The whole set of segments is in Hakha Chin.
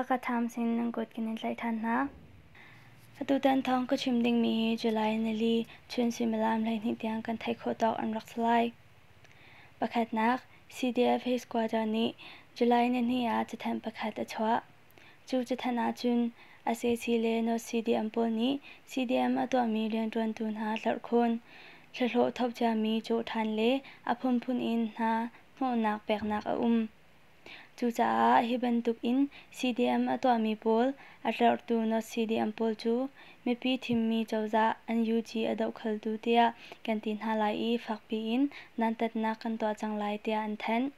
Hakha Times in nan kut kan in tlaih ṭhan hna. Atutan thawng ka chim dingmi hi July nili chun suimilam 12 tiang kan theih khawh tawk an rak si lai. Pakhatnak, CDF Headquarter nih July nihnih ah cathanh pakhat a chuah. Cu cathanh ahcun sac le North CDM pawl nih CDM a tuahmi rianṭuantu hna tlerhkhawn, thlahlawh thop ciami cawh ṭhan le a phunphun in hna hnawhnak peknak a um. Cucaah hi bantuk in CDM a tuahmi pawl a tlerhtu North CDM pawl cu mipi thimmi cozah NUG a dohkhaltu tiah kan ti hna lai i fakpi in dantatnak kan tuah cang lai tiah an thanh.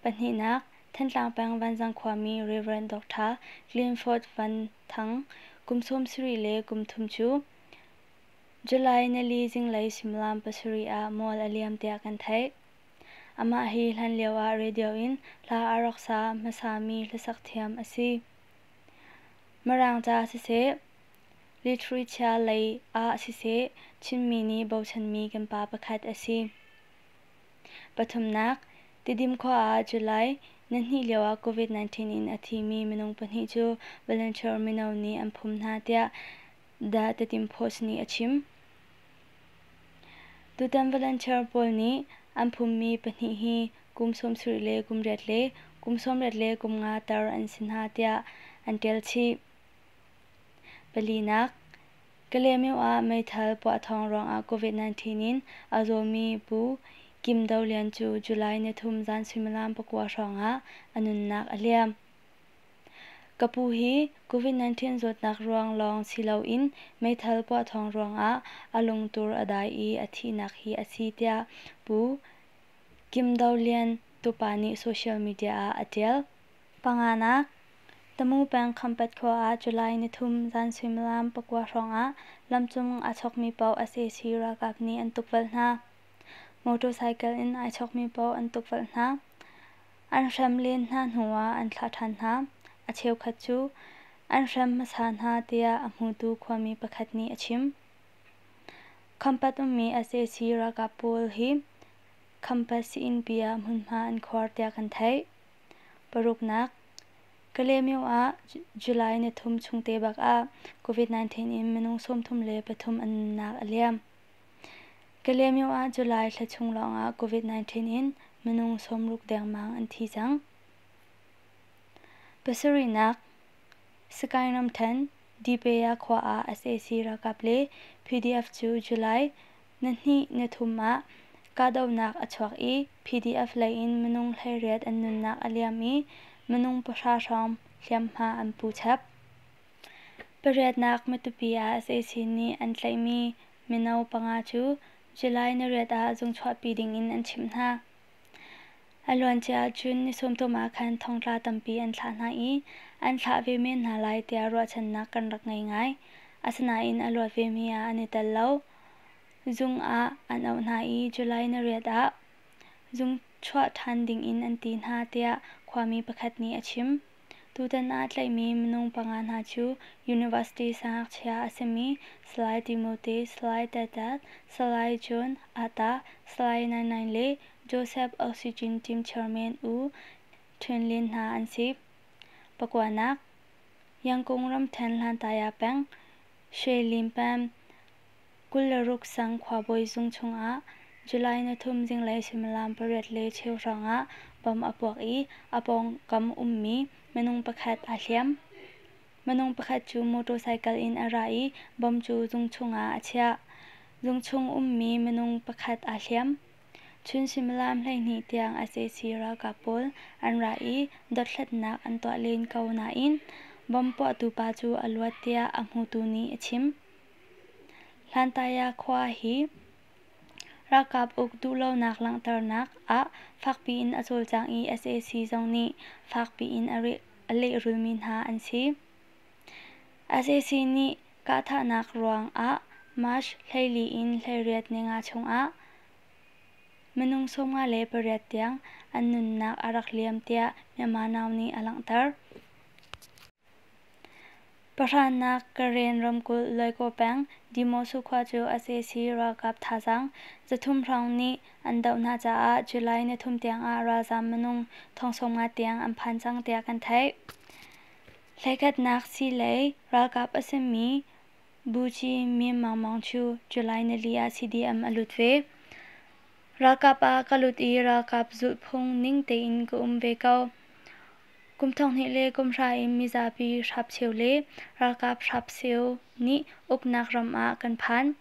Pahnihnak, Thantlang peng Vanzang khuami Rev. Dr. Glenford Van Thang kum 70 le kum thum cu July nili zinglei suimilam 7 ah mual a liam tiah kan theih. Amah hi hlanlio ah radio in hla a rak sa hmasami hlasak thiam a si. Mirang ca siseh, literature lei ah siseh Chinmi nih bochanmi kan pa pakhat a si. Pathumnak, Tidim khua ah July nihnih lioah COVID-19 in a thimi minung pahnih cu volunteer mino nih an phum hna tiah The Tedim Post nih a chim. Tutan volunteer pawl nih an phummi pahnih hi kum 70 le kum riat le kum 18 le kum nga tar an si hna tiah an ṭial chih. Palinak, Kalaymyo ah meithal puah thawng ruangah COVID-19 in a zawmi Pu Kim Do Lian cu July nithum zan suimilam 9 hrawngah a nunnak a liam. Ka pu hi COVID-19 zawtnak ruang lawng si loin meithal puah thawng ruangah a lungtur a dai i a thihnak hi a si tiah Pu Kim Do Lian tupa nih social media ah a ṭial. Panganak, Tamu peng Khampat khua ah July nithum zan suimilam 9 hrawngah lamcung aa chawkmi paoh sac ralkap nih an tukvelh hna. Motorcycle in ai chawkmi paoh an tukvelh hna. An hrem len hna hnuah an thlah ṭhan hna. A cheukhat cu an hrem hmasa hna tiah a hmutu khuami pakhat nih a chim. Khampat ummi sac ralkap pawl hi Khampat sii-innpi ah hmunhma an khuar tiah kan theih. Paruknak, Kalaymyo ah July nithum chungte bak ah COVID-19 in minung 33 an nunnak a liam. Kalaymyo ah July thla chung lawngah COVID-19 in minung 60 dengmang an thi cang. Pasarihnak, Sagaing ramthen, Dipeya khua ah sac ralkap le PDF cu July nihnih nithum ah kahdohnak a chuak i PDF lei in minung 18 an nunnak a liam i minung 0 hrawng hliamhma an pu chap. Pariatnak Matupi ah sac nih an tlaihmi mino panga cu July niriat ah zung chuahpi dingin an chimh hna. A luancia ahcun ni 30 ah khan thongtla tampi an thlah hna i an thlah ve men hna lai tiah ruahchannak kan rak ngei ngai. Asinain a luat vemi ah an i tel lo. Zung ah an auh hna i July niriat ah zung chuah ṭhan dingin an ti hna tiah khuami pakhat nih a chim. Tutan ah tlaihmi minung panga hna cu University siangngakchia a simi Salai Timote, Salai Tatat, Salai John Ata, Salai Nai Nai le Joseph Oxygen Team Chairman U Htun Lin hna an si. Pakuanak, Yangkung ramthen Hlantaya peng, Shwe Pem, 26 sang khuabawi zung chungah July 3 zinglei suimilam 8:15 hrawngah bom a puak i a pawngkam ummi minung pakhat aa hliam. Minung pakhat cu motorcycle in a ra i bom cu zung chungah a chiah. Zung chung ummi minung pakhat aa hliam. Chun suimilam 12 tiang sac ralkap pawl an ra i dothlatnak an tuah len ko nain bom puahtu pa cu a luat tiah a hmutu nih a chim. Hlantaya khua hi ralkap uk duhlonak langhternak ah fakpi in a cawlcang i sac zong nih fakpi in a lehrulmi hna an si. Sac nih kahthahnak ruangah March 14 in 18 ninga chungah minung 58 tiang an nunnak a rak liam tiah Myanmar Now nih a langhter. Pahranak Karen ramkulh Loikaw peng Dimosu khua cu sac ralkap thazaang 300 hrawng nih an doh hna caah July 3 tiangah ralzaam minung 50,000 tiang an phan cang tiah kan theih. Hleikhatnak siilei ralkap a simi Buci Mim Maung Maung cu July nili ah CDM a lut ve. Ralkap ah ka lut i ralkap zulhphung ning tein ka um ve ko. Kum 2010 in mizapi hrapcheu le ralkap hrapcheu nih uknak ram ah kan phan.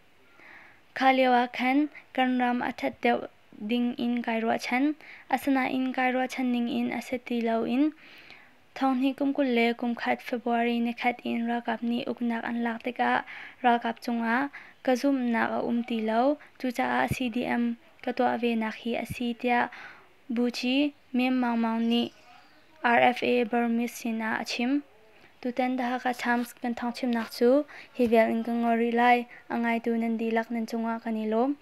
Kha lio ah khan kan ram a ṭhat deuh ding in kai ruahchan. Asinain kai ruahchan ning in a si ti loin 2021 February nikhat in ralkap nih uknak an lak tikah ralkap cungah ka zumhnak a um ti lo. Cucaah CDM ka tuah venak hi a si tiah Buci Mim Maung Maung nih RFA Burmese sinah a chim. Tutan The Hakha Times kan thawngchimnak cu hi vial in kan ngol rih lai. A ngaitu nan dihlak nan cungah kan i lawm.